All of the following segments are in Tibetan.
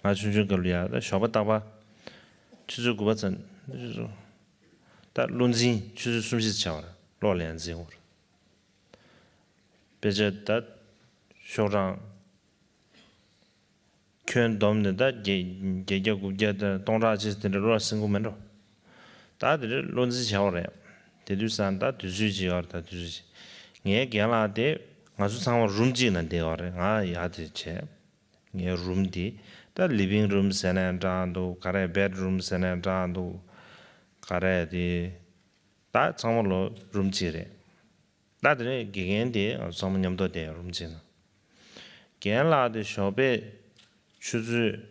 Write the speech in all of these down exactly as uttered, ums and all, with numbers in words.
ང་ཆུང་ཆུང་སྐབས་ལ་ཡ་ད་ཞོགས་པ་རྟག་པར་ཆུ་ཚོད་དགུ་པ་ཙམ། ད་བློ་འཛིན་ཆུ་ཚོད་གསུམ་བཞི་ཙམ་བྱས་པ་རེད། གློག་ལ་ཡང་འཛིན་དགོས་རེད། དཔེ་ཆ་ད་ཤོག་གྲངས་ཁྱོན་བསྡོམས་ནས་ད་བརྒྱད་བརྒྱད་བརྒྱ་དགུ་བརྒྱ་དང་སྟོང་ཕྲག་གཅིག་དེ་འདྲ་བློ་ལ་ཟིན་གྱི་མེད་འགྲོ། ད་དེ་འདྲ་བློ་འཛིན་བྱས་པ་རེད། དེ་དུས་ཙང་ད་དུས་ཚོད་ཅིག་ཡོད་རེད། ད་དུས་ཚོད་ཅིག་ངའི་རྒན་ལགས་དེ་ང་ཚོ་ཚང་མ་རུམ་གཅིག་ནང་བསྡད་ཡོད་རེད། ང་ཡར་དེ་བྱས། ངའི་རུམ་དེ་ད་ལི་བིང་རུམ་ཟེར་ནའི་འདྲ་འདུག། ག་རེ་བེད་རུམ་ཟེར་ནའི་འདྲ་འདུག། ག་རེ་དེ་ད་ཚང་མ་ལོ་རུམ་གཅིག་རེད། ད་དེ་ནས་དགེ་རྒན་དེ་ང་ཚོ་ཚང་མ་མཉམ་དུ་བསྡད་རུམ་གཅིག་ནང་། རྒན་ལགས་དེ་ཞོགས་པའི་ཆུ་ཚོད།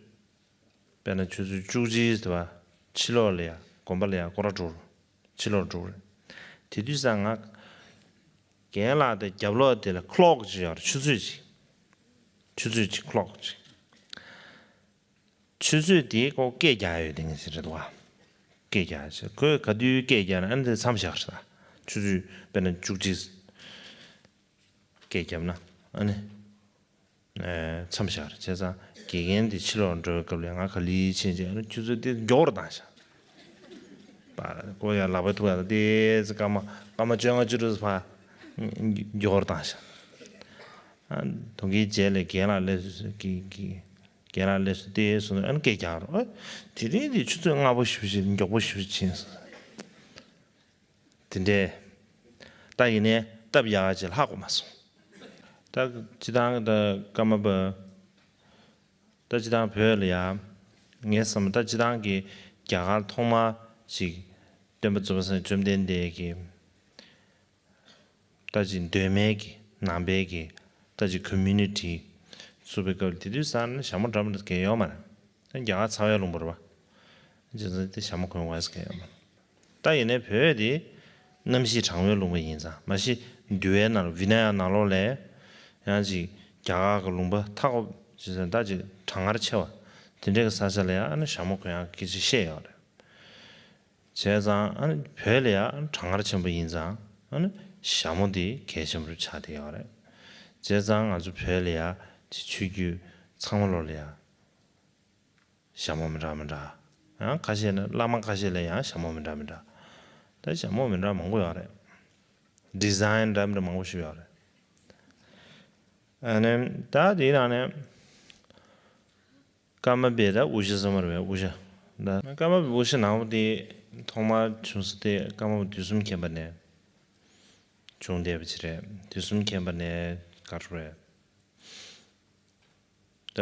དཔེར་ན་ཆུ་ཚོད་བཅུ་གཅིག་དེ་བ་ཕྱི་ལོགས་ལ་ཡ་དགོན་པ་ལ་ཡ་སྐོར་ར་འགྲོ་རུ། ཕྱི་ལོགས་འགྲོ་རེད། དེ་དུས་ཙང་ང་རྒན་ལགས་དེ་རྒྱབ་ལོགས་དེ་ལ་ཁི་ལོག་ཅིག་ཡོད་རེད། ཆུ་ཚོད་ཅིག། ཆུ་ཚོད་ཅིག་ཁི་ལོག་ཅིག། ཆུ་ཚོད་དེ་ཁོ་སྐད་རྒྱག་ཡོད་དེ་ངས་ཟེར་རེད་བ། སྐད་རྒྱག་ཆེ་ཁོས་ག་དུས་སྐད་རྒྱག་ན་ཨ་ནི་དེ་མཚམས་བཞག་ཤག། ཆུ་ཚོད་དཔེར་ན་བཅུ་གཅིག་སྐད་བརྒྱབ་ན་ཨ་ནི་མཚམས་བཞག་རེད། བྱས་ཙང་དགེ་རྒན་དེ་ཕྱི་ལོགས་འགྲོ་བའི་སྐབས་ལ་ང་ག་ལེར་ཕྱིན་བྱས་ཨ་ནི་ཆུ་ཚོད་དེ་མགྱོགས་རུ་བཏང་ཤག། པ་ཁོ་ཡང་ལག་པ་ཐུག་ཡག་ལ་ཏོག་ཙམ་སྐར་མ་སྐར་མ་བཅོ་ལྔ་བཅུ་དྲུག་ཙམ་ཕར་མགྱོགས་རུ་བཏང་ཤག། ཨ་དོན་གྱི་རྗེས་ལ་རྒན་ལགས་སླེབས་སོང་། གི་གི་རྒན་ལགས་སླེབས་སོང་། ལྟས་སོང་ཨ་ནི་སྐད་རྒྱག་རོགས། ཨ་དེ་རིང་འདི་ཆུ་ཚོད་སྔ་པོ་ཞེ་པོ་ཅིག་མགྱོགས་པོ་ཞེ་པོ་ཅིག་ཕྱིན་སོང་། དེ་འདྲས། ད་ཡིན་ནའི་སྟབས་ཡག་ཅིག་ལྷག་གོ་མ་སོང་། ད་སྤྱིར་བཏང་ད་ཀརྨ་པ། ད་སྤྱིར་བཏང་བོད་ལ་ཡ། ངའི་བསམ་པ་ད་སྤྱིར་བཏང་གི་རྒྱ་གར་ཐོག་མ་ཅིག་སྟོན་པ་བཅོམ་ལྡན་འདས་ཀྱི་ད་ཅིག་གདོད་མའི་གི་ནང་པའི་གི་ད་ཅིག་ཀོ་མུ་ནི་ཊི་ཚུགས་པའི་སྐབས་དེ་དུས་ཙང་ནས་ཞྭ་མོ་འདྲ་མོ་འདྲ་གས་ཡོད་མ་རེད། ད་རྒྱ་གར་ཚ་བའི་ལུང་པ་རེད་པ། རྗེས་སུ་དེ་ཞྭ་མོ་གོན་དགོས་ཟེར་མཁན་ཡོད་མ་རེད། ད་ཡིན་ནའི་བོད་དེ་གནམ་གཤིས་གྲང་བའི་ལུང་པ་ཡིན་ཙང་མ་གཞི་འདུལ་བའི་ནང་ལ་བི་ནཱ་ཡ་ནང་ལོགས་ལ་ཡང་ཅིག་རྒྱ་གར་གྱི་ལུང་པ་མཐའ་འཁོབ་ཅིག་ཟེར་ད་ཅིག་གྲང་ངར་ཆེ་བ་དེ་འདྲའི་གི་ས་ཆ་ལ་ཡང་ཨ་ནི་ཞྭ་མོ་གོན་ཡག་གི་ཅིག་བཤད་ཡོད་རེད། བྱས་ཙང་ཨ་ནི་བོད་ལ་ཡང་གྲང་ངར་ཆེན་པོ་ཡིན་ཙང་ཨ་ནི་ཞྭ་མོ་དེ་གལ་ཆེན་པོ་ཆགས་བསྡད་ཡོད་རེད། བྱས་ཙང་ང་ཚོ་བོད་ལ་ཡང་ཅིག་ཆོས་བརྒྱུད་ཚང་མ་ལོགས་ལ་ཡང་ཞྭ་མོ་མི་འདྲ་མི་འདྲ། ཡང་ཁ་ཤས་ནི་བླ་མ་ཁ་ཤས་ལ་ཡང་ཞྭ་མོ་མི་འདྲ་མི་འདྲ། ད་ཞྭ་མོ་མི་འདྲ་མང་པོ་ཡོད་རེད། ཌི་ཛའིན་འདྲ་མི་འདྲ་མང་པོ་ཞིག་ཡོད་རེད། ཨ་ནི་ད་དེའི་ནང་ནས་ཀརྨ་པའི་ད་དབུ་ཞྭ་ཟེར་མ་རེད་པས། དབུ་ཞྭ་ད་ཀརྨ་པའི་དབུ་ཞྭ་ནག་པོ་དེ་ཐོག་མར་བྱུང་ས་དེ་ཀརྨ་པ་དུས་གསུམ་མཁྱེན་པ་ནས་བྱུང་བསྡད་པ་ཅིག་རེད། དུས་གསུམ་མཁྱེན་པ་ནས་ག་རེ་རེད། ད་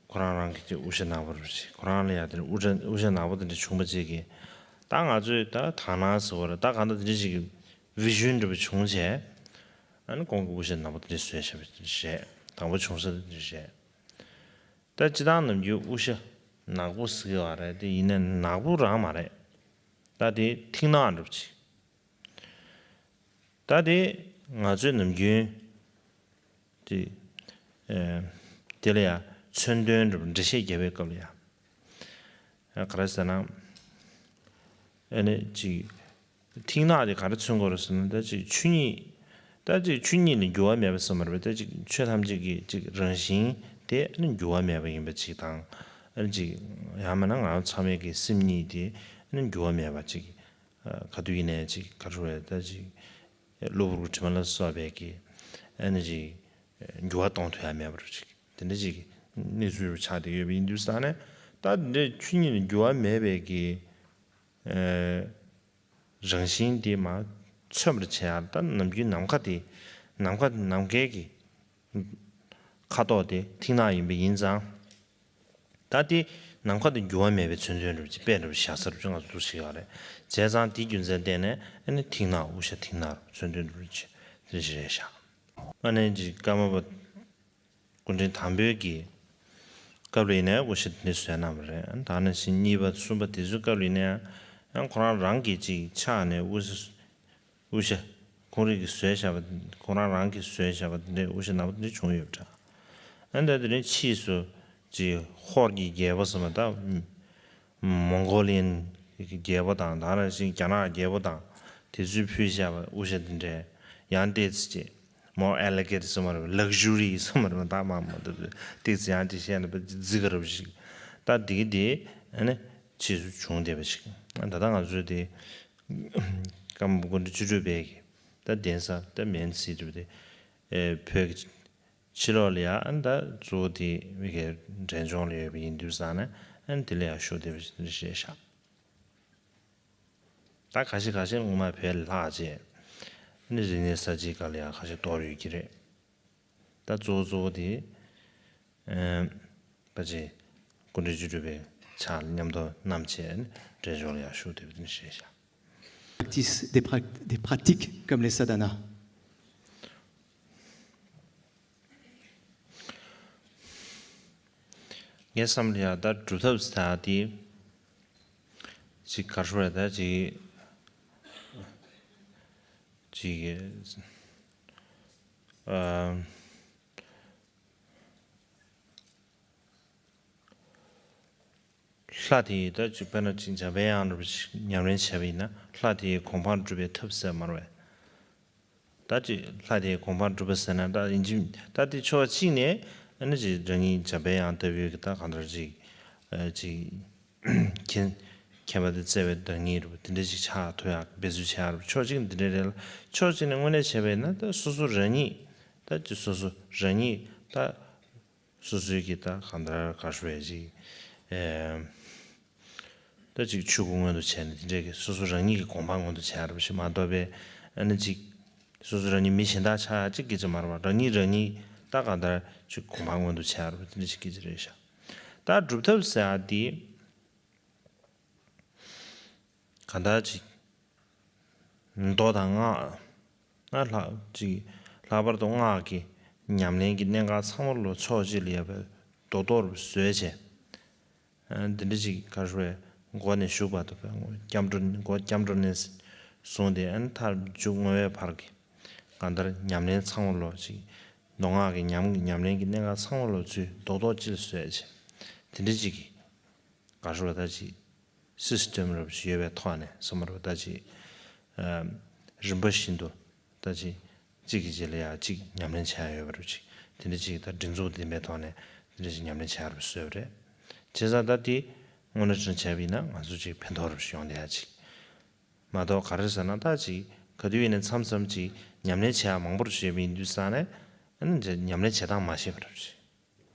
ཁོ་རང་རང་གི་དབུ་ཞྭ་ནག་པོ་རེད་པས། ཁོ་རང་ལ་ཡང་དེ་འདྲ་དབུ་ཞྭ་དབུ་ཞྭ་ནག་པོ་དེ་འདྲ་བྱུང་བ་ཅིག་གིས་ད་ང་ཚོས་ད་དག་སྣང་ཟེར་བ་རེད། ད་གང་ལྟར་དེ་འདྲ་ཅིག་གི་བི་ཞུན་འདྲ་པོ་བྱུང་བྱས། ཨ་ནི་ཁོང་གི་དབུ་ཞྭ་ནག་པོ་དེ་འདྲ་བཟོས་བཞག་པ་རེད། དང་པོ་བྱུང་ས་དེ་འདྲ་རེད། ད་སྤྱིར་བཏང་ནམ་རྒྱུན་དབུ་ཞྭ་ནག་པོ་ཟེར་གྱི་ཡོད་རེད་དེ། ཡིན་ནའི་ནག་པོ་རང་མ་རེད། ད་དེ་མཐིང་ནག་འདྲ་པོ་ཅིག། ད་དེ་ང་ཚོས་ནམ་རྒྱུན་དེ་ཨེ་དེ་ལ་ཡང་མཚོན་དོན་འདྲ་པོ་འགྲེལ་བཤད་རྒྱབ་པའི་སྐབས་ལ་ཡང་ག་རེ་ཟེར་ན། ཨ་ནི་ཅིག་མཐིང་ནག་དེ་ག་རེ་མཚོན་གྱི་ཡོད་རེད་ཟེར་ན། ད་ཅིག་ཆོས་ཉིད། ད་ཅིག་ཆོས་ཉིད་ལ་འགྱུར་བ་མེད་པ་ཟེར་མ་རེད་པས། ད་ཅིག་ཆོས་ཐམས་ཅད་ཀྱི་ཅིག་རང་བཞིན་དེ་ཨ་ནི་འགྱུར་བ་མེད་པ་ཡིན་པ་ཅིག་དང་། ཨ་ནི་ཅིག་ཡང་མིན་ན་ང་རང་ཚང་མའི་གི་སེམས་ཉིད་དེ་ཨ་ནི་འགྱུར་བ་མེད་པ་ཅིག། ག་དུས་ཡིན་ནའི་ཅིག་ག་རེ་རེད། ད་ཅིག་གློ་བུར་གྱི་དྲི་མ་ལ་སོགས་པའི་གི་ཨ་ནི་ཅིག་འགྱུར་བ་གཏོང་ཐུབ་ཡ་མེད་པ་རུ་ཅིག་དེ་འདྲ་ཅིག་གནས་ཚུལ་རུ་ཆགས་བསྡད་ཡོད་པ་ཡིན་དུས་ཙང་ནས། ད་དེ་འདྲའི་ཆོས་ཉིད་ལ་འགྱུར་བ་མེད་པའི་གི་རང་བཞིན་དེ་མ་མཚོན་པར་བྱས་ཡ། ད་ནམ་རྒྱུན་ནམ་མཁའ་དེ་ནམ་མཁའ་ནམ་མཁའི་གི་ཁ་དོག་དེ་མཐིང་ནག་ཡིན་པ་ཡིན་ཙང་། ད་དེ་ནམ་མཁའ་དེ་འགྱུར་བ་མེད་པའི་མཚོན་དོན་རུ་ཅིག་དཔེ་རུ་བཞག་ས་རུ་ཅིག་ང་ཚོ་འདུག་ཞིག་ཡོད་རེད། བྱས་ཙང་དེའི་རྒྱུ་མཚན་བརྟེན་ནས་ཨ་ནི་མཐིང་ནག་དབུ་ཞྭ་མཐིང་ནག་རུ་མཚོན་དོན་རུ་ཅིག་དེ་ཞིག་རེད་ཤག། ཨ་ནི་ཅིག་ཀརྨ་པ་སྐུ་ཕྲེང་དང་པོའི་གི་སྐབས་ལ་ཡིན་ནའི་དབུ་ཞྭ་དེ་འདྲ་བཟོས་གནང་བ་རེད། ད་ནང་བཞིན་གཉིས་པ་གསུམ་པ་དེ་ཚོའི་སྐབས་ལ་ཡིན་ནའི་ཡང་ཁོ་རང་རང་གིས་ཅིག་ཕྱག་ནས་དབུ་ཞྭ། དབུ་ཞྭ། ཁོང་རང་གིས་བཟོས་བཞག་པ། ཁོང་རང་རང་གིས་བཟོས་བཞག་པ་དེ་འདྲའི་དབུ་ཞྭ་ནག་པོ་དེ་འདྲ་བྱུང་ཡོད་པ་འདྲ། ཨ་ནི་ད་དེ་རིང་ཕྱིས་སུ་ཅིག་ཧོར་གྱི་རྒྱལ་པོ་ཟེར་མ་ད་མོང་གོ་ལི་ཡན་གྱི་རྒྱལ་པོ་དང་། ད་ནང་བཞིན་རྒྱ་ནག་རྒྱལ་པོ་དང་དེ་ཚོས་ཕུལ་བཞག་པ་དབུ་ཞྭ་དེ་འདྲའི་ཡང་ཏོག་ཙམ་ཅིག་more elegant ཟེར་མ་རེད། luxury ཟེར་མ་རེད། ད་མ་མ་ད་ཏོག་ཙམ་ཡང་ཅིག་བཤད་ན་ད་ཅིག་རྫིག་ག་རབ་ཞིག་ ད་འདི་གི་དེ་ཨ་ནི་ཕྱིས་སུ་བྱུང་བསྡད་པ་ཞིག་ད་ལྟ་ང་ཚོའི་དེ་ཀརྨ་པ་ཀུན་འདུས་བཅུ་དྲུག་པའི་གི་ད་གདན་ས་ད་མེན་སི་ཊི་དེ་ཨེ་བོད་ཀྱི་ཕྱི་ལོགས་ལ་ཡ་ཨ་ནི་ད་གཙོ་བོ་དེ་བོད་ཀྱི་འབྲས་ལྗོངས་ལ་ཡོད་པ་ཡིན་དུས་ཙང་ནས་ཨ་ནི་དེ་ལ་ཡ་ཤོག་བསྡད་པ་ཞིག་རེད་ཤག་ད་ཁ་ཤས་ཁ་ཤས་སྔོན་མ་བོད་ལ་ལྷག་བྱས་ཨ་ནི་རིག་གནས་གསར་བརྗེའི་སྐབས་ལ་ཡ་ཁ་ཤས་གཏོར་ཡོད་ཀྱི་རེད། ད་གཙོ་བོ་གཙོ་བོ་དེ་ཨེ་ཕལ་ཆེར་ཀུན་འདུས་བཅུ་དྲུག་པའི་ཕྱག་ལ་མཉམ་དུ་བསྣམས་བྱས་ཨ་ནི་འབྲས་ལྗོངས་ལ་ཡ་ཤོག་བསྡད་པ་དེ་འདྲ་ཞིག་རེད་ཤག Practice, des, pra- des pratiques comme les sadhanas. ངའི་བསམ་པར་ཡ་ད་སྒྲུབ་ཐབས་ཟེར་ཡ་དེ་ཅིག་ག་རེ་ཟེར་ད་ཅིག་ཅིག་ཨ། ལྷ་དེ་ད་ཅིག་དཔེར་ན་ཅིག་འཇམ་པའི་དབྱངས་འདྲ་པོ་ཞིག་ཉམས་ལེན་བྱས་པ་ཡིན་ན་ལྷ་དེའི་གོ་འཕང་སྒྲུབ་པའི་ཐབས་ཟེར་མ་རེད་པས། ད་ཅིག་ལྷ་དེའི་གོ་འཕང་སྒྲུབ་པ་ཟེར་ན་ད་ཡིན་གཅིག་ད་དེ་ཕྱོགས་གཅིག་ནས་ཨ་ནི་ཅིག་རང་ཉིད་འཇམ་པའི་དབྱངས་ལྟ་བུའི་གི་ད་གང་ལྟར་ཅིག་ཨ་ཅིག་མཁྱེན་མཁྱེན་པ་དང་བརྩེ་བའི་བདག་ཉིད་འདྲ་པོ་དེ་འདྲ་ཅིག་ཆགས་ཐུབ་ཡག་འབད་རྩོལ་བྱེད་ཡག་འདྲ་པོ་ཕྱོགས་གཅིག་ནས་དེ་འདྲ་རེད་ལ་ཕྱོགས་གཅིག་ནས་དངོས་གནས་བྱས་པ་ཡིན་ན་ད་སོ་སོ་རང་ཉིད་ད་ཅིག་སོ་སོ་རང་ཉིད་ད། སོ་སོའི་གི་ད་གང་ལྟར་ག་རེ་ཟེར་ཅིག་ཨེ། ད་ཅིག་ཆོས་སྐུ་མངོན་དུ་བྱས་ནས་དེ་འདྲའི་གི་སོ་སོ་རང་ཉིད་ཀྱི་གོ་འཕང་མངོན་དུ་བྱས་རབས་ཞིག་མ་གཏོགས་པའི་ཨ་ནི་ཅིག་སོ་སོ་རང་ཉིད་མི་གཞན་དག་ཆགས་ཡ་ཅིག་སྐད་ཆ་མ་རེད་པ། རང་ཉིད་རང་ཉིད་ད་གང་ལྟར་ཅིག་གོ་འཕང་མངོན་དུ་བྱས་རབས་དེ་འདྲ་ཅིག་སྐད་ཆ་རེད་ཤག་ད་སྒྲུབ་ཐབས་ཟེར་ཡ་དེ། གང་ལྟར་ཅིག་མདོ་དང་སྔགས། ལྷག་ཅིག་ལྷག་པར་དུ་སྔགས་ཀྱི་ཉམས་ལེན་གྱི་གནད་འགག་ཚང་མ་ལོ་ཕྱོགས་གཅིག་ལ་ཡོད་པའི་རྡོག་རྡོག་རུ་བཟོས་བྱས། འདི་འདྲ་ཅིག་ག་རེ་ཟེར་མགོ་ནས་གཞུག་བར་དུ་སྐྱབས་འགྲོ་མགོ་སྐྱབས་འགྲོ་ནས་བཟུང་སྟེ་ཨ་ནི་མཐར་མཇུག་བསྔོ་བའི་བར་གྱི་གང་ལྟར་ཉམས་ལེན་ཚང་མ་ལོ་ཅིག་མདོ་སྔགས་ཀྱི་ཉམས་ཉམས་ལེན་གྱི་གནད་འགག་ཚང་མ་ལོ་ཚུར་རྡོག་རྡོག་གཅིག་ལ་བཟོས་བྱས། དེ་འདྲ་ཅིག་གི་ག་རེ་ཟེར་ད་ཅིག་སིས་ཊེམ་རབ་ཅིག་ཡོད་པའི་ཐོག་ནས་སོ་མ་རབ་ད་ཅིག་རིམ་པ་བཞིན་དུ་ད་ཅིག་གཅིག་གི་རྗེས་ལ་ཡང་གཅིག་ཉམས་ལེན་བྱ་ཡ་ཡོད་པ་རབ་ཅིག་དེ་འདྲ་ཅིག་ད་སྒྲིག་འཛུགས་ལྡན་པའི་ཐོག་ནས་དེ་འདྲ་ཅིག་ཉམས་ལེན་བྱ་རབ་བཟོས་པ་རེད། བྱས་ཙང་ད་དེ་དངོས་གནས་དྲན་བྱས་པ་ཡིན་ན་ང་ཚོ་ཅིག་ཕན་ཐོགས་རབ་ཅིག་ཡོང་བསྡད་ཡ་ཅིག་མ་གཏོགས་ག་རེ་ཟེར་ན་ད་ཅིག་ག་དུས་ཡིན་ནའི་མཚམས་མཚམས་ཅིག་ཉམས་ལེན་བྱེད་ཡ་མང་པོ་རབ་ཅིག་ཡོད་པ་ཡིན་དུས་ཙང་ནས་ཨ་ནི་ཉམས་ལེན་བྱེད་སྟངས་མ་ཤེས་པ་རབ་ཅིག་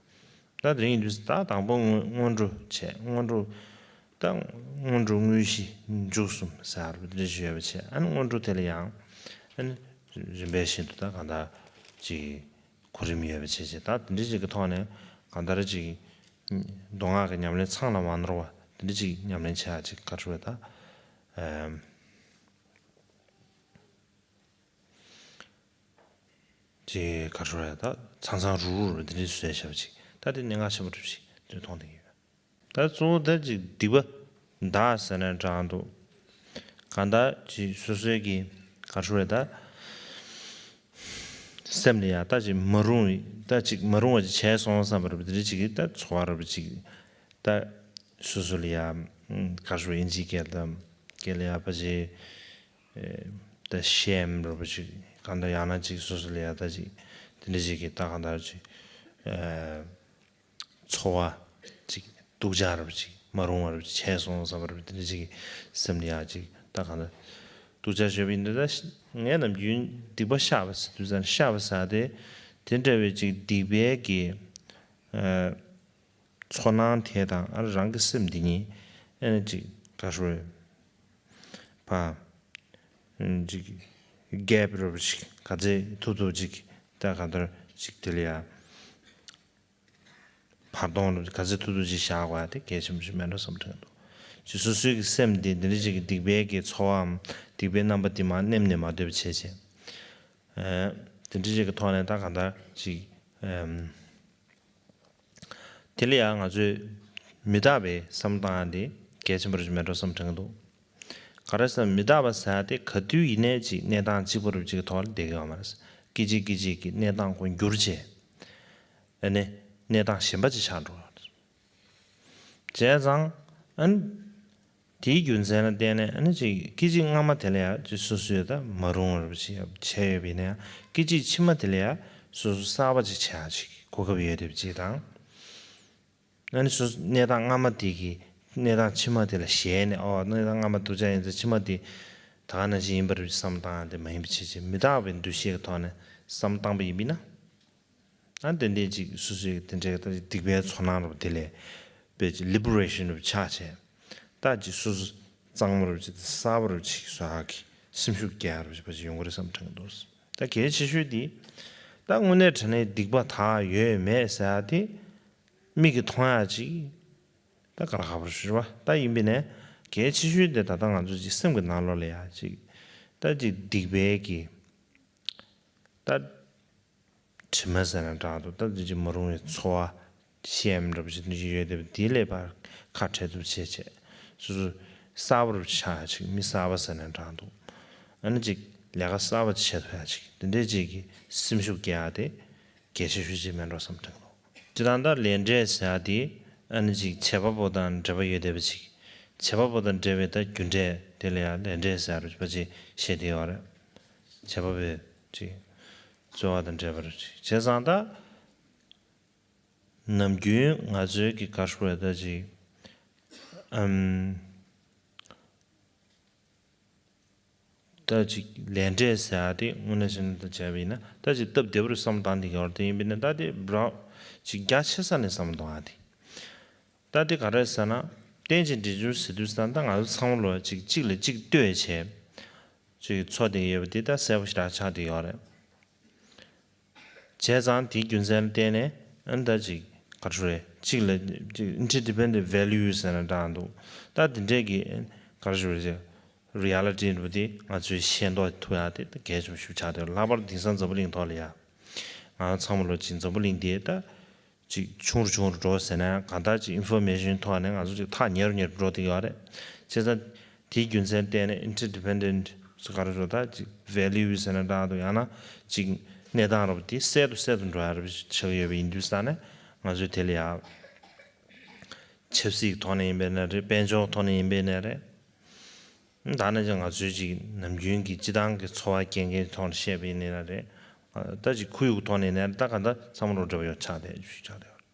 ད་དེ་རིང་དུས་ད་དང་པོ་སྔོན་སྔོན་འགྲོ་བྱས་སྔོན་འགྲོ། ད་སྔོན་འགྲོ་དངོས་གཞི་མཇུག་གསུམ་ཟེར་བ་འདི་འདྲ་ཞིག་ཡོད་པ་བྱས་ཨ་ནི་སྔོན་འགྲོ་དེ་ལ་ཡང་ཨ་ནི་རིམ་པས་བཞིན་དུ་ད་གང་ལྟར་ཅིག་གོ་རིམ་ཡོད་པ་བྱས་བྱས་ད་དེ་འདྲ་ཞིག་གི་ཐོག་ནས་གང་ལྟར་ཅིག་མདོ་སྔགས་ཀྱི་ཉམས་ལེན་ཚང་ལ་མ་ནོར་བ་དེ་འདྲ་ཅིག་ཉམས་ལེན་བྱ་ཡ་ཅིག་ག་རེ་ཟེར་ད། ཅེས་ག་རེ་ཟེར་ད་ཚང་ཚང་རུག་རུག་རུ་འདི་འདྲའི་བཟོས་བྱ་བ་ཅིག་ད་དེ་གནད་འགག་ཆེན་པོ་གྲུབ་ཅིག་དེ་མཐོང་བསྡད་ཀྱི་ཡོད། ད་གཙོ་བོ་ད་ཅིག་སྡིག་པ་འདག་ཟེར་ན་འདྲ་འདུག་གང་ལྟར་ཅིག་སོ་སོའི་གི་ག་རེ་ཟེར་ད་སེམས་ལ་ཡ་ད་ཅིག་མ་རུང་བའི་ད་ཅིག་མ་རུང་བ་ཅིག་བྱས་སོང་བསམ་པ་རེད་པ་འདི་འདྲ་ཅིག་གི་ད་ཚོར་བ་རེད་པ་ཅིག་ད་སོ་སོ་ལ་ཡ་ག་རེ་ཟེར་ཨིན་ཇིའི་སྐད་དང་སྐད་ལ་ཡ་ཕལ་ཆེར། ད་ཤེམ་རུ་བ་ཅིག་གང་ལྟར་ཡང་ན་ཅིག་སོ་སོ་ལ་ཡ་ད་ཅིག་དེ་འདྲ་ཅིག་གི་ད་གང་ལྟར་ཅིག་ཚོར་བ་ཅིག་སྡུག་ཅག་རུ་བ་ཅིག་མ་རུང་བ་རུ་བ་ཅིག་བྱས་སོང་བསམ་པ་རུ་བ་དེ་འདྲ་ཅིག་གི་སེམས་ལ་ཡ་ཅིག་ད་གང་ལྟར་སྡུག་ཅག་ཞེས་པ་ཡིན་ད་ད་ངས་ནམ་རྒྱུན་སྡིག་པ་བཤགས་པ་ཟེར་དུས་ཙང་བཤགས་པ་ཟེར་ཏེ་དེ་འདྲ་བའི་ཅིག་སྡིག་པའི་གི་ཚོར་སྣང་དེ་དང་ཨ་རང་གི་སེམས་འདི་གཉིས་ཨེ་ནི་ཅིག་ག་རེ་ཟེར་བ་ཅིག་གེབ་རུ་བ་ཅིག་ག་ཚད་ཐུབ་ཐུབ་ཅིག་ད་ག་འདྲ་ཅིག་དེ་ལ་ཡ་བར་སྟོང་རུ་ག་ཚད་ཐུབ་ཐུབ་ཅིག་བཞག་དགོས་ཡ་དེ་གལ་ཆེན་པོ་ཞིག་མེད་འགྲོ་བསམ་དྲན་འདུག་ཅིག་སོ་སོའི་གི་སེམས་འདི་འདི་འདྲ་ཅིག་གི་སྡིག་པའི་གི་ཚོར་བའམ་སྡིག་པའི་རྣམ་པ་འདི་མར་མནན་ནས་མ་སྡོད་པ་བྱས་བྱས། དེ་འདྲ་ཅིག་གི་ཐོག་ནས་ད་གང་ལྟར་ཅིག་དེ་ལ་ཡང་ང་ཚོས་མི་རྟག་པའི་བསམ་བློ་བཏང་ཡ་དེ་གལ་ཆེན་པོ་རེད་མེད་འགྲོ་བསམ་དྲན་གྱི་འདུག་ག་རེ་ཟེར་ན་མི་རྟག་པ་ཟེར་ཡ་དེ་ག་དུས་ཡིན་ནའི་ཅིག་གནས་སྟངས་གཅིག་པ་རུ་ཅིག་གི་ཐོག་ལ་བསྡད་ཀྱི་ཡོད་མ་རེད། སྐད་ཅིག་སྐད་ཅིག་གི་གནས་སྟངས་ཁོ་འགྱུར་བྱས་ཨ་ནི་གནས་སྟངས་གཞན་པ་ཅིག་ཆགས་འགྲོ་བ་རེད། བྱས་ཙང་ཨ་ནི། དེའི་རྒྱུ་མཚན་ལ་བརྟེན་ནས་ཨ་ནི་ཅིག་སྐད་ཅིག་སྔ་མ་དེ་ལ་ཡང་ཅིག་སོ་སོས་ད་མ་རུང་བ་ཅིག་བྱས་ཡོད་པ་ཡིན་ན་ཡང་སྐད་ཅིག་ཕྱི་མ་དེ་ལ་ཡང་སོ་སོ་གསར་པ་ཅིག་བྱེད་ཡ་ཅིག་གོ་སྐབས་ཡོད་བསྡད་པ་ཅིག་དང་། ཨ་ནི་སོ་སོ་གནས་སྟངས་སྔ་མ་དེ་གི་གནས་སྟངས་ཕྱི་མ་དེ་ལ་ཞེན་ནས། ཨོ་གནས་སྟངས་སྔ་མ་སྡུག་ཅག་ཡིན་ཙང་ཕྱི་མ་དེ་ད་ག་ནང་བཞིན་ཡིན་པ་རེད་བསམ་བཏང་ཡ་དེ་མ་ཡིན་པ་བྱས་བྱས། མི་རྟག་པའི་འདུ་ཤེས་ཀྱི་ཐོག་ནས་བསམ་བཏང་པ་ཡིན་པས་ན། ཨ་དེ་འདྲས་ཅིག་སོ་སོའི་དེ་འདྲའི་ད་སྡིག་པའི་ཚོར་སྣང་རབ་དེ་ལས་པའི་ཅིག་ལི་བ་རེ་ཤན་རབ་ཆགས་བྱས། ད་ཅིག་སོ་སོ་གཙང་མ་རབ་ཅིག་གསར་པ་རབ་ཅིག་བཟོ་ཡག་གི་སེམས་ཤུགས་སྐྱེ་ཡག་རབ་ཅིག་པ་ཅིག་ཡོང་གི་རེད་བསམ་དྲན་གྱི་འདུག། ད་གལ་ཆེ་ཤོས་དེ་ད་དངོས་གནས་དྲང་གནས་སྡིག་པ་དག་ཡོད་མེད་ཟེར་ཡག་དེ་མིག་གིས་མཐོང་ཡག་ཅིག། ད་ག་རེ་ག་རེ་ཞུ་བ་ད་ཡིན་པས་ནས། གལ་ཆེ་ཤོས་དེ་ད་ལྟ་ང་ཚོ་ཅིག་སེམས་ཀྱི་ནང་ལོགས་ལ་ཡ་ཅིག་ད་ཅིག་སྡིག་པའི་གི་ད་དྲི་མ་ཟེར་ན་འདྲ་འདུག། ད་ཅིག་ཅིག་མ་རུང་བའི་ཚོར་བ་ཤེས་ཡ་འདྲ་པོ་ཅིག་ཡོད་དེ། དེ་ལས་ཕར་ཁ་བྲལ་ཐུབ་བྱས་བྱས། སོ་སོ་གསར་པ་རུ་ཆགས་ཡ་ཅིག། མི་གསར་པ་ཟེར་ན་འདྲ་འདུག། ཨ་ནི་ཅིག་ལས་ཀ་གསར་པ་ཅིག་བྱེད་ཐུབ་ཡ་ཅིག། དེ་འདྲའི་ཅིག་གི་སེམས་ཤུགས་སྐྱེ་ཡ་དེ་གལ་ཆེ་ཤོས་ཅིག་མེད་འགྲོ་བསམ་དྲན་འདུག། སྤྱིར་བཏང་ད་ལས་འབྲས་ཟེར་ཡ་དེ་ཨ་ནི་ཅིག་བྱེད་པ་པོ་དང་འབྲེལ་བ་ཡོད་བསྡད་པ་ཅིག། བྱེད་པ་པོ་དང་འབྲེལ་བའི་ད་རྒྱུ་འབྲས་དེ་ལ་ཡང་ལས་འབྲས་ཟེར་ཡ་རུ་པ་ཅིག་བཤད་བསྡད་ཡོད་རེད། བྱེད་པ་པོའི་ཅིག་རྩོལ་བ་དང་འབྲེལ་བ་རུ་ཅིག་བྱས་ཙང་ད། ནམ་རྒྱུན་ང་ཚོའི་གི་ག་རེ་ཞུ་དགོས་རེད། ད་ཅིག་ཨམ། ད་ཅིག་ལས་འབྲས་ཟེར་ཡ་དེ་དངོས་གནས་བྱས་ན་ད་བྱས་པ་ཡིན་ན་ད་ཅིག་སྟབས་བདེ་པོ་རེད་བསམ་བཏང་བསྡད་ཀྱི་ཡོད་རེད། དེ་ཡིན་པས་ན་ད་དེ་རང་ཅིག་རྒྱ་ཆེ་ས་ནས་བསམ་བཏང་ཡ་དེ། ད་དེ་ག་རེ་ཟེར་ན། རྟེན་ཅིང་འབྲེལ་འབྱུང་ཟེར་དུས་ཙང་ད་ང་ཚོ་ཚང་མ་ལོ་ཅིག་གཅིག་ལ་གཅིག་ལྟོས་བྱས་ཅིག་འཚོ་བསྡད་ཡོད་པ་དེ་ད་གསལ་པོ་ཞེ་དྲག་ཆགས་བསྡད་ཡོད་རེད། བྱས་ཙང་དེའི་རྒྱུ་མཚན་ལ་བརྟེན་ནས་ཨ་ནི་ད་ཅིག་ག་རེ་ཞུ་རེད། གཅིག་ལ་ཅིག་interdependent value ཟེར་ན་འདྲ་འདུག། ད་དེ་འདྲས་ཀྱི་ག་རེ་ཞུ་རེད། ཅིག་reality འདྲ་པོ་དེ་ང་ཚོས་ཤེས་རྟོགས་ཐུབ་ཡ་དེ་ད་གལ་ཆེན་པོ་ཞིག་ཆགས་བསྡད་ཡོད། ལྷག་པར་དེང་སང་འཛམ་བུ་གླིང་ཐོག་ལ་ཡ། ང་ཚང་མ་ལོ་ཅིག་འཛམ་བུ་གླིང་འདི་ད་ཅིག་ཆུང་རུ་ཆུང་རུ་འགྲོ་ཟེར་ན་གང་ལྟར་ཅིག་information ཐོག་ནས་ང་ཚོ་ཅིག་ཐག་ཉེ་རུ་ཉེ་རུ་འགྲོ་བསྡད་ཡོད་རེད། བྱས་ཙང་དེའི་རྒྱུ་མཚན་བརྟེན་ནས་interdependent ཟེར་ག་རེ་ཞུ། ད་ཅིག་value ཟེར་ན་འདྲ་འདུག། ཡང་ན་ཅིག་གནས་སྟངས་འདྲ་པོ་དེ་གསལ་དུ་གསལ་དུ་འགྲོ་ཡ་འདྲ་པོ་ཞིག་ཆགས་ཡོད་པ་ཡིན་དུས་ཙང་ནས་ང་ཚོས་དེ་ལ་ཡ་ཆབ་སྲིད་ཀྱི་ཐོག་ནས་ཡིན་པས་ན་རེད། དཔལ་འབྱོར་ཐོག་ནས་ཡིན་པས་ན་རེད། ད་ནང་བཞིན་ང་ཚོའི་ཅིག་ནམ་རྒྱུན་གྱི་སྤྱི་བཏང་གི་འཚོ་བ་སྐྱེལ་མཁན་ཐོག་ནས་བཤད་པ་ཡིན་ན་རེད། ད་ཅིག་ཁོར་ཡུག་ཐོག་ནས་ཡིན་ན་རེད། ད་གང་ལྟར་ཚང་མ་ལོ་འདྲ་པོ་ཡོད་ཆགས་བསྡད་ཆགས་བསྡད་ཡོད།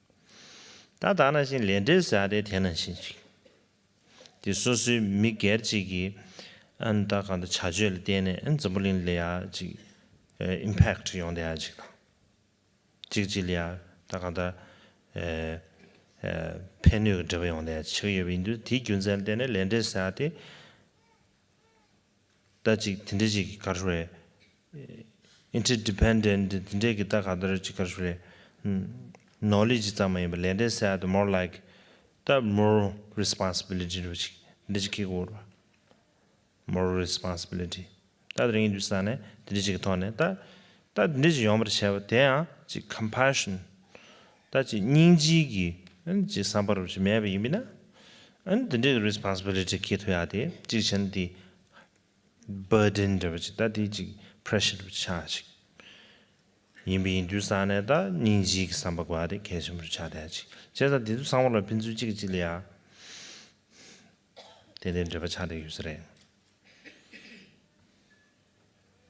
ད་ད་ནང་བཞིན་ལས་འབྲས་ཟེར་ཡ་དེ་དེ་ནང་བཞིན་ཅིག། དེ་སོ་སོའི་མི་སྒེར་གཅིག་གི་ཨ་ནི་ད་གང་ལྟར་བྱ་སྤྱོད་ལ་བརྟེན་ནས་ཨ་ནི་འཛམ་བུ་གླིང་ལ་ཡ་ཅིག་impact ཡོང་བསྡད་ཡ་ཅིག་དང་། གཅིག་གཅིག་ལ་ཡ་ད་གང་ལྟར་ཨེ་ཨེ་ཕན་གནོད་ཀྱི་འབྲེལ་བ་ཡོང་བསྡད་ཡ་ཆགས་ཡོད་པ་ཡིན་དུས། དེའི་རྒྱུ་མཚན་ལ་བརྟེན་ནས་ལས་འབྲས་ཟེར་ཡ་དེ་ད་ཅིག་དེ་འདྲ་ཅིག་ག་རེ་ཞུ་རེད། interdependent དེ་འདྲས་ཀྱི་ད་ག་འདྲ་ཅིག་ག་རེ་ཞུ་རེད། knowledge ཙམ་མ་ཡིན་པ་ལས་འབྲས་ཟེར་ཡ་དེ་more like ད་moral responsibility འདྲ་ཅིག་འདྲ་ཅིག་གི་སྐོར་བ། moral responsibility ད་དེ་རིང་དུས་ས་ནས་དེ་འདྲ་ཅིག་གི་ཐོག་ནས་ད་ད་དེ་འདྲ་ཅིག་ཡོང་བར་བྱས་པ་དེ་ཡང་ཅིག་compassion ད་ཅིག་སྙིང་རྗེ་གི་ཨ་ནི་ཅིག་བསམ་པ་རུ་ཅིག་མེད་པ་ཡིན་པས་ན། ཨ་ནི་དེ་འདྲའི་responsibility འཁྱེར་ཐུབ་ཡ་དེ་གཅིག་བྱས་ན་དེ་burden འདྲ་པོ་ཅིག་ད་དེ་ཅིག་pressure འདྲ་པོ་ཆགས་ཅིག་ཡིན་པ་ཡིན་དུས་ས་ནས་ད་སྙིང་རྗེ་གི་བསམ་པ་དགོས་ཡ་དེ་གལ་ཆེན་པོ་ཆགས་བསྡད་ཅིག་བྱས་ཙང་དེ་ཚོ་ཚང་མ་ལ་ཕན་ཚུན་གཅིག་གིས་གཅིག་ལ་ཡ་དེ་འདྲའི་འབྲེལ་བ་ཆགས་བསྡད་ཡོད་ས་རེད།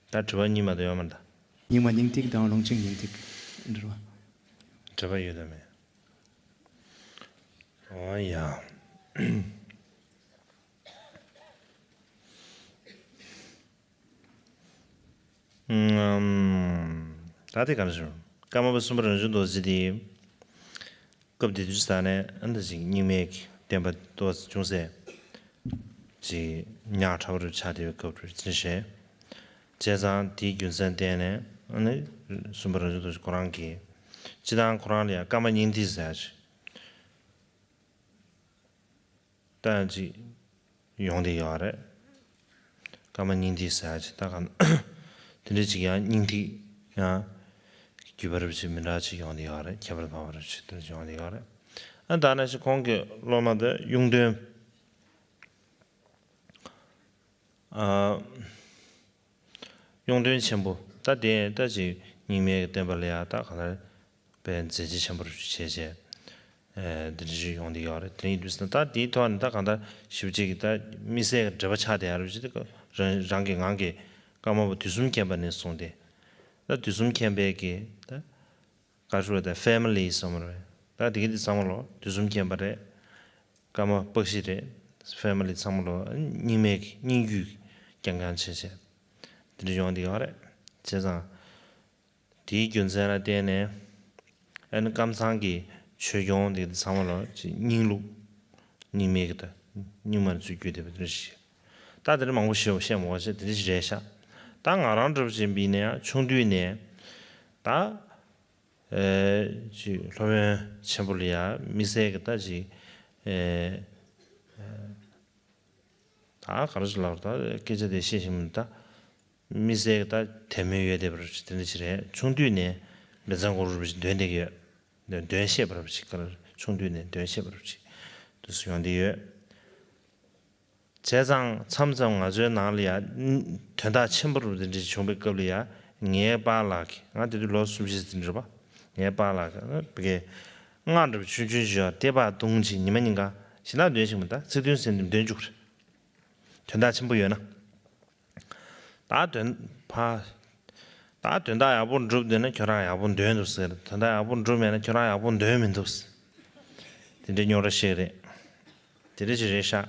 ད་དྲི་བ་གཉིས་མ་གཏོགས་ཡོད་མ་རེད་ད། རྙིང་མ་སྙིང་ཐིག་དང་ལུང་ཆེན་སྙིང་ཐིག་འབྲེལ་བ། འབྲེལ་བ་ཡོད་དམ་མེད། ཨོ་ཡ། ཨམ། ད་དེ་ག་རེ་ཞུ། ཀརྨ་པ་གསུམ་པ་རང་བྱུང་རྡོ་རྗེ་དེ། སྐབས་དེ་དུས་ས་ནས་ཨ་ནི་ཅིག་རྙིང་མའི་བསྟན་པ་ཏོག་ཙམ་ཅུང་ཟད་ཅིག་ཉག་ཕྲ་བ་རུ་ཆགས་བསྡད་པའི་སྐབས་རུ་ཕྱིན་ཞེས། བྱས་ཙང་དེའི་རྒྱུ་མཚན་བརྟེན་ནས་ཨ་ནི་གསུམ་པ་རང་བྱུང་རྡོ་རྗེ་ཁོ་རང་གིས་སྤྱིར་བཏང་ཁོ་རང་ལ་ཡང་ཀརྨ་སྙིང་ཐིག་ཟེར་ཡ་ཅིག་ད་ཅིག་ཡོང་བསྡད་ཡོད་རེད། ཀརྨ་སྙིང་ཐིག་ཟེར་ཡ་ཅིག་ད་ག་དེ་འདྲ་ཅིག་ཡང་སྙིང་ཐིག་ཡང་བརྒྱུད་པ་རབ་ཅིག་མི་འདྲ་ཅིག་ཡོང་བསྡད་ཡོད་རེད། ཁྱད་པར་འཕགས་པ་རབ་ཅིག་དེ་འདྲ་ཅིག་ཡོང་བསྡད་ཡོད་རེད། ཨ་ད་ནང་བཞིན་ཁོང་གི་སློབ་མ་དེ་གཡུང་སྟོན། ཨ། གཡུང་སྟོན་ཆེན་པོ་ད་དེ་ད་ཅིག་རྙིང་མའི་བསྟན་པ་ལ་ཡང་ད་གང་ལྟར་དཔེ་མཛད་རྗེས་ཆེན་པོ་རུ་བྱས་བྱས། ཨེ་འདི་འདྲ་ཞིག་ཡོང་བསྡད་ཡོད་རེད། དེ་ཡིན་དུས་ད་དེའི་ཐོག་ནས་ད་གང་ལྟར་ཞིབ་ཅིག་གི་ད་དམིགས་བསལ་གྱི་འབྲེལ་བ་ཆགས་བསྡད་ཡོད་རེད་ཅེས་ད་རང་རང་གི་ངང་གིས་ཀརྨ་པ་དུས་གསུམ་མཁྱེན་པ་ནས་བཟུང་སྟེ། ད་དུས་གསུམ་མཁྱེན་པའི་གི་ད་ག་རེ་ཞུ་དགོས་རེད། ད་family ཟེར་བ་རེད། ད་དེ་གི་དེ་ཚང་མ་ལོ་དུས་གསུམ་མཁྱེན་པ་རེད། ཀརྨ་པཀྵི་རེད། ཕེ་མི་ལི་ཚང་མ་ལོ་རྙིང་མའི་རྙིང་རྒྱུད་རྐྱང་རྐྱང་བྱས་བྱས་དེ་འདྲ་ཡོང་བསྡད་ཡོད་རེད། བྱས་ཙང་དེའི་རྒྱུ་མཚན་ལ་བརྟེན་ནས་ཨ་ནི་ཀམ་ཚང་གི་ཆོས་སྐྱོང་དེ་ཚང་མ་ལོ་ཅིག་རྙིང་ལུགས། རྙིང་མའི་གི་ད་རྙིང་མར་ཚུར་བསྒྱུར་བསྡད་པ་དེ་འདྲ་ཞིག་ད་དེ་འདྲ་མང་པོ་ཞིག་བཤད་མ་དགོས་ཤག་དེ་འདྲ་ཞིག་རེད་ཤག་ད་ང་རང་འདྲ་པོ་ཅིག་ཡིན་ན་ཡང་ཆུང་དུས་ནས་ད། ཨེ་ཅིག་སློབ་དཔོན་ཆེན་པོ་ལ་ཡ་དམིགས་བསལ་གྱི་ད་ཅིག་ཨེ་ད་ག་རེ་ཟེར་ལབ་ད་སྐད་ཆ་དེ་བཤད་ཤེས་མི་ད་དམིགས་བསལ་གྱི་ད་དད་མོས་ཡོད་བསྡད་པ་རེད། དེ་འདྲ་ཞིག་རེད། ཆུང་དུས་ནས་མི་ཚང་སྐོར་རུ་ཞིག་འདོན་བསྡད་ཀྱི་ཡོད། འདོན་བཤད་པ་རུ་ཞིག་ག་རེ་ཆུང་དུས་ནས་འདོན་བཤད་པ་རུ་ཞིག་དུས་སུ་ཡོང་བསྡད་ཡོད། བྱས་ཙང་མཚམས་མཚམས་ང་ཚོའི་ནང་ལ་ཡ་དོན་དག་ཆེན་པོ་རུ་དེ་འདྲ་བྱུང་བའི་སྐབས་ལ་ཡ་ངའི་པཱ་ལགས་ཀྱིས། ང་དེ་དུས་ལོ་སུམ་ཅུ་ཙམ་རེད་པ། ངའི་པཱ་ལགས་ཀྱིས་བི་གའི་སྔགས་འདྲ་པོ་ཆུང་ཆུང་ཞིག་ཡོད་དེ་ཕར་བརྡུངས་བྱས་ཉི་མ་ཉིན་གང་ཞེ་དྲག་འདོན་ཤེས་མི་ད་ཚིག་བདུན་ཟེར་འདོན་བཅུག་རེད། དོན་དག་ཆེན་པོ་ཡོད་ན། ད་དོན་ཕ། ད་དོན་དག་ཡག་པོ་འགྲུབ་འདོད་ན་ཁྱོད་རང་ཡག་པོ་འདོན་འདུག་ཟེར། དོན་དག་ཡག་པོ་འགྲུབ་མེད་ན་ཁྱོད་རང་ཡག་པོ་འདོན་མི་འདུག་ཟེར། དེ་འདྲའི་རྙོག་དྲ་ཞིག་རེད། དེ་འདྲ་ཞིག་རེད་ཤག་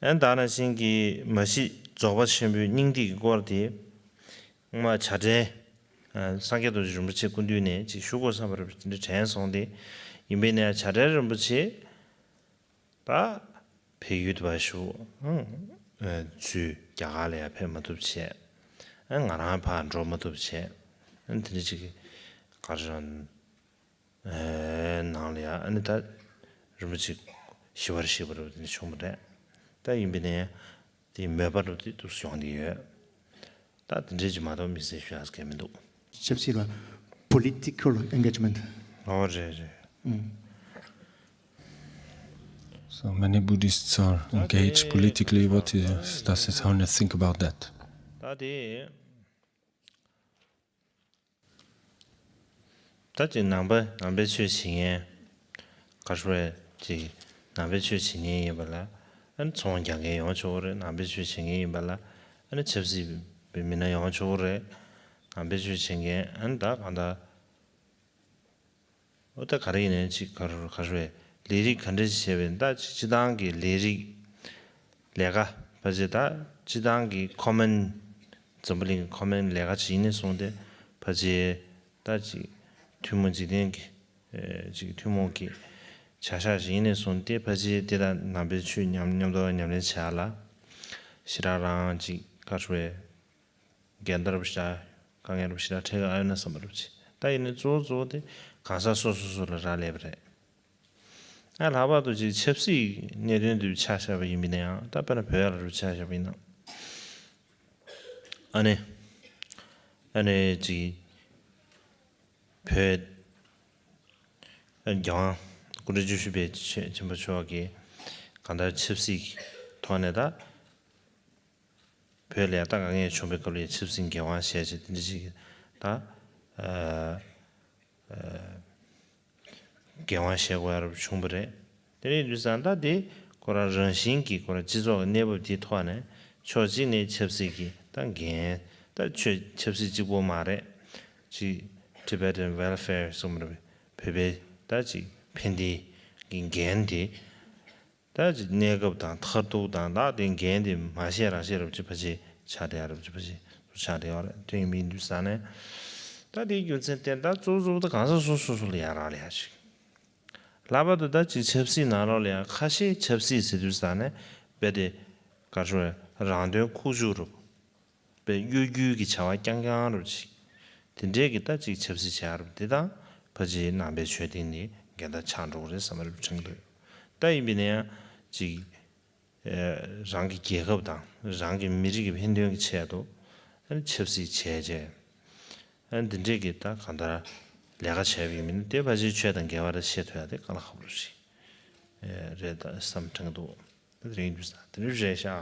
ཨན་ད་ནང་བཞིན་གྱི་མ་གཞི་རྫོགས་པ་ཆེན་པོའི་སྙིང་ཐིག་གི་སྐོར་དེ་སྔོན་མ་བྱ་བྲལ། ཨ་སངས་རྒྱས་རྡོ་རྗེ་རིན་པོ་ཆེ་སྐུ་མདུན་ནས་ཅིག་ཞུ་དགོས་བསམ་པ་རེད། དེ་འདྲ་དྲན་སོང་སྟེ། ཡིན་པས་ན་བྱ་བྲལ་རིན་པོ་ཆེ། ད་བལ་ཡུལ་དུ་ཕར་བཞུགས། ཨང་། ཨ་ཚུར་རྒྱ་གར་ལ་ཡང་ཕེབས་མ་ཐུབ་བྱས། ཨ་ང་རང་ཕར་འགྲོ་མ་ཐུབ་བྱས། ཨ་དེ་འདྲ་ཅིག་གི་ག་རེ་ཨ་ནང་ལ་ཡང་ཨ་ནི་ད་རིན་པོ་ཆེ་ཞི་བར་གཤེགས་པ་རེད་པ། དེ་འདྲ་བྱུང་བ་རེད། ད་ཡིན་པས་ན་ཡང་དེ་མོས་པ་རུ་དེ་འདུག་སེ་ཡོང་གི་ཡོད། ད་དེ་འདྲའི་ཅིག་མ་གཏོགས་དམིགས་བསལ་ཞུ་ཡག་གང་མི་འདུག་ཆབ་སྲིད་ལ་political engagement། ཨོ་རེད་རེད། ཨང་། So many Buddhists are engaged politically. What is, does it, how do you think about that? ད་དེ། ད་ཅིག་ནང་པ་ནང་པའི་ཆོས་བྱེད་མཁན། ག་རེ་ཟེར་ཅིག་ནང་པའི་ཆོས་བྱེད་མཁན་ཡིན་པ་ལ་ཨ་ནི་ཚོང་རྒྱག་མཁན་ཡོང་ཆོག་གི་རེད། ནང་པའི་ཆོས་བྱེད་མཁན་ཡིན་པ་ལ་ཨ་ནི་ཆབ་སྲིད་པའི་མི་སྣ་ཡོང་ཆོག་གི་རེད། ནང་པའི་ཆོས་བྱེད་མཁན་ཨ་ནི་ད་གང་ལྟར། འོ་ད་ག་རེ་ཡིན་ནའི་ཅིག་ག་རེ་ག་རེ་རེད། ལས་རིགས་ག་འདྲ་ཞིག་བྱས་པ་ཡིན་ད་ཅིག་སྤྱི་བཏང་གི་ལས་རིགས་ལས་ཀ་ཕལ་ཆེར་ད་སྤྱི་བཏང་གི་ཁོ་མན། འཛམ་བུ་གླིང་གི་ཁོ་མན་ལས་ཀ་ཅིག་ཡིན་ནས་བཟུང་སྟེ་ཕལ་ཆེར་ད་ཅིག་ཐུན་མོང་འཇིག་རྟེན་གྱི་ཨེ་ཅིག་ཐུན་མོང་གི་བྱ་གཞག་ཅིག་ཡིན་ནས་བཟུང་སྟེ་ཕལ་ཆེར་དེ་དང་ནང་པའི་ཆོས་མཉམ་མཉམ་དུ་ཉམས་ལེན་བྱ་ཡ་ལ་ཞེ་དྲག་རང་ཅིག་ག་རེ་རེད། འགལ་ཟླ་རུ་ཞིག་དཀའ་ངལ་རུ་ཞིག་འཕྲད་ཀྱི་ཨ་ཡོད་ན་བསམ་པ་རུ་ཆེ། ད་ཡིན་ནའི་གཙོ་བོ་གཙོ་བོ་དེ་གང་ཟག་སོ་སོ་སོ་ལ་རག་ལས་པ་རེད། ཨ་ལྷག་པར་དུ་ཅིག་ཆབ་སྲིད་གནད་དོན་དུ་ཆ་བཞག་པ་ཡིན་པ་ཡིན་ན་ཡང་ད་དཔེར་ན་བོད་ལ་རུ་ཆ་བཞག་པ་ཡིན་ན། ཨ་ནི། ཨ་ནི་ཅིག་བོད། ཨ་རྒྱལ་དབང་སྐུ་ཕྲེང་བཅུ་བཞི་པའི་ཆེ་ཆེན་པོ་མཆོག་གིས་གང་ལྟར་ཆབ་སྲིད་ཀྱི་ཐོག་ནས་ད། བོད་ལ་ཡ་ད་དཀའ་ངལ་བྱུང་བའི་སྐབས་ལ་ཡ་ཆབ་སྲིད་འགན་དབང་བཞེས་བྱས་དེ་འདྲ་ཞིག་ད་ཨ་ཨ་འགན་དབང་བཞེས་དགོས་ཡ་རབ་བྱུང་བ་རེད། དེ་རིང་དུས་སང་ད་དེ་ཁོ་རང་རང་བཞིན་གྱིས་ཁོ་རང་སྤྱི་ཚོགས་ཀྱི་གནས་བབ་དེའི་ཐོག་ནས་ཕྱོགས་གཅིག་ནས་ཆབ་སྲིད་ཀྱི་ད་འགན་ད་ཆོས་ཆབ་སྲིད་གཅིག་པོ་མ་རེད། ཅིག་Tibetan Welfare་གསུངས་པ་རེད། བོད་པའི་ད་ཅིག་ཕན་བདེ་གི་འགན་དེ། ད་ཅིག་གནས་སྐབས་དང་མཐར་ཐུག་དང་ད་དེ་འགན་དེ་མ་བཞེས་རང་བཞེས་རབ་ཅིག་ཕལ་ཆེར་ཆགས་བསྡད་ཡ་རབ་ཅིག་ཕལ་ཆེར་ཆགས་བསྡད་ཡོད་རེད། དེ་ཡིན་པའི་དུས་ས་ནས་ད་དེའི་རྒྱུ་མཚན་དེ་ད་གཙོ་བོ་གཙོ་བོ་ད་གང་ཟག་སོ་སོ་སོ་ལ་ཡ་རག་ལས་ཡ་ཅིག་ལྷག་པར་དུ་ད་ཅིག་ཆབ་སྲིད་ནང་ལོགས་ལ་ཡ་ཁ་ཤས་ཆབ་སྲིད་ཟེར་དུས་ས་ནས་རྦད་དེ་ག་རེ་ཟེར་རང་དོན་ཁུག་ཀྱོག་རུ། པའི་གཡོ་སྒྱུའི་གི་བྱ་བ་རྐྱང་རྐྱང་རུ་ཅིག་དེ་འདྲས་ཀྱི་ད་ཅིག་ཆབ་སྲིད་བྱ་རུ་དེ་དང་ཕལ་ཆེར་ནང་པའི་ཆོས་སྟེང་ནས་འགལ་ཟླ་ཆགས་འགྲོ་གི་རེད་བསམ་རུ་དྲན་གི་འདུག་ད་ཡིན་པས་ན་ཡང་ཅིག་ཨེ་རང་གི་རྒྱལ་ཁབ་དང་རང་གི་མི་རིགས་ཀྱི་ཕན་དོན་གྱི་ཆེད་དུ་ཨ་ནི་ཆབ་སྲིད་བྱས་རྗེས་ཨ་ནི་འདི་འདྲས་ཀྱི་ད་གང་ལྟར་ལས་ཀ་བྱས་པ་ཡིན་མིན་དེ་ཕལ་ཆེར་ཆོས་དང་འགལ་བ་རེད་བཤད་ཐུབ་ཡ་དེ་ག་ལ་ཁག་པོ་ཞིག་ཨེ་རེད་ད་བསམ་དྲན་གི་འདུག་ད་དེ་རིང་དུས་ས་དེ་འདྲས་རེད་ཤག